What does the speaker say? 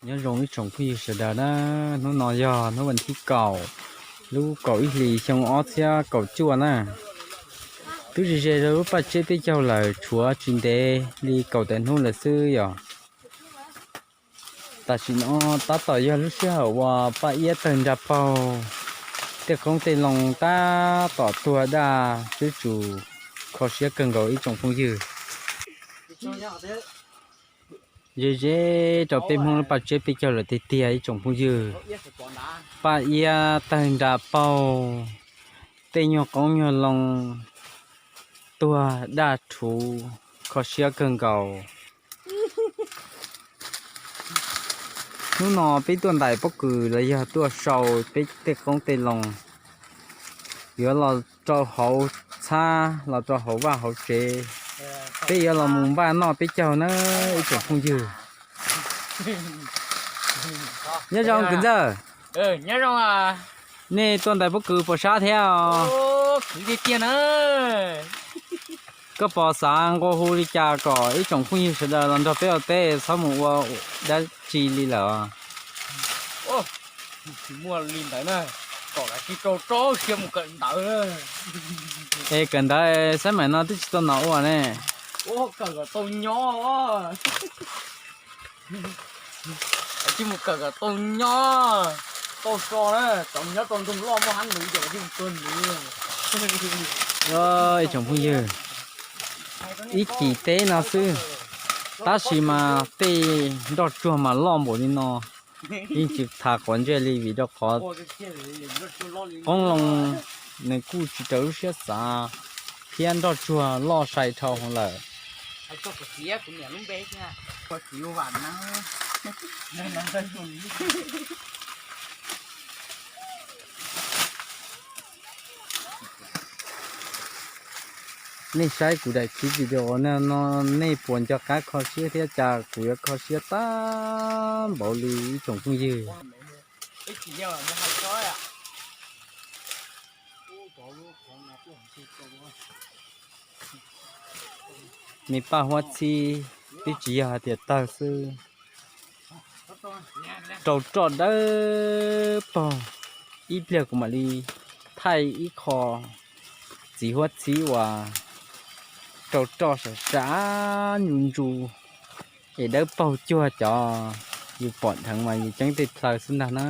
Nyob zoo ib tsoom phooj ywg sawv daws na, hnub no yog hnub vas thib kaum, lub kaum ib hlis xyoo ob txhiab kaum cuaj na. Twb ze ze rau lub paj tseb peb caug lawm, tshuav tsis ntev li kaum tawm hnub lawm xwb yom. Tam sim no tab tom yog lub sij hawm uas paj iab tawg nra paug, tej qoob tej loo tab tom tuag daj tswb tsuas, kho siab kawg nkaus ib tsoom phooj ywg. Ze ze rau peb Hmoob lub paj tseb peb caug lawm tiag tiag ib tsoom phooj ywg. Paj iab tawg nra paug, tej nyuag qoob nyuag loo tuag daj rhuv, kho siab kawg nkaus. Hnub no peb tuaj ntais pob kws los yog tuaj sau peb tej qoob tej loo, yuav los rau hauv txhab, los rau hauv vaj hauv tsev. Peb yuav los mus npaj noj peb caug na ib tsoom phooj ywg. Nyob zoo kwv ntxawg. Nej tuaj ntais pob kws puas sab thiab os? Koj puas xav nqua hu li cas kom ib tsoom phooj ywg sawv daws los nrog peb ua teb, txhob mus ua dab tsi li lawm? Es kawm ntawv xab maim no twb tsis tau nov ua ne. Ib tsoom phooj ywg, ib cim teb no xwb, tab sis mas tej nroj tsuag mas loj npaum li no, yeej tsis tas quav ntsej li vim rau qhov qoob loo nws kuj tsis raws lub siab xav, thiab nroj tsuag loj sai dhau hwv lawm. Nej saib kuv daim clip video no, nej puas nco qab kho siab thiab cas kuv yuav kho siab tag npaum li ib tsoom phooj ywg? Me paj huab txhib twb tsis yog hais tias tawg xwb, rau roj dawb paug. Ib pliag kuv mam li thaij ib qho txiv huab txhib uas rau roj sam sam ntsu ntsu es dawb paug cuag cov yus pom dheev mas yus ceeb tej plaws xwb ntag na.